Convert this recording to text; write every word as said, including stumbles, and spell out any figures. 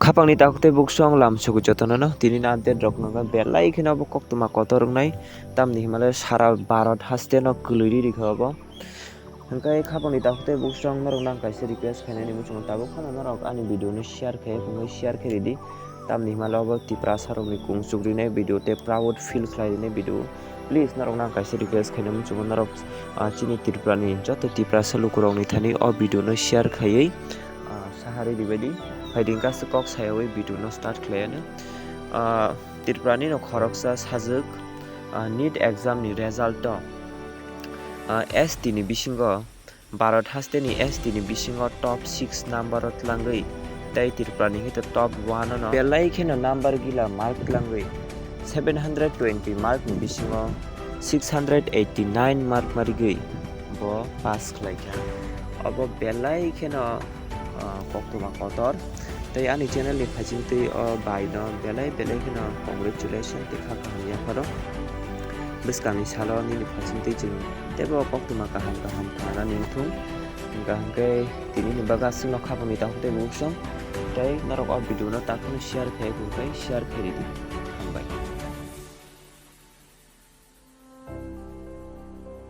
Khapangni takhuk tei buksong lam sugwi jotono no tini ni update rok no belai kheno bo koktwma kotor wngnai, tamni himale sara Bharat haste no kwlwi ri rikha obo. Hwnkhe khapangni takhuk tei buksong norok nang kaisa request khainani muchungo tabuk phano norok ani video no share khai phungwi share khai ridi, tamni himale obo Tiprasa rokni kung chuk rinai video tei proud feel khlai rinai video. Please norok nang kaisa request khainani muchungo norok ah, chini Tripura ni joto Tiprasa lukurokni thani o video no share khaiwi ah, sahari ribadi. Phaidi kaisa kok sayawi video no start khlaiano. Ah, Tripura ni no khoroksa sajwk ah, NEET exam ni result o ah, S T ni bisingo Bharat haste ni S T ni bisingo top six number o tlangwi tei Tripura ni hito top one o no belai kheno number gila mark tlangwi seven hundred twenty mark ni bisingo six hundred eighty nine mark marigwi bo pass khlai kha. Obo belai kheno ah, koktwma kotor. Tei ani channel ni phaisingtwi o bai no belai belai kheno congratulation tei kha kaham yapharo. Bwskangni salo nini phaisingtwi chwng teibo koktwma kaham kaham khnanani wngthung. Hwnkha hwnkhe tini ni bagwi aswkno khapangni takhuk tei buksong. Tei norok o video no takhukno share khai phuru khai share khai ridi. Hambai.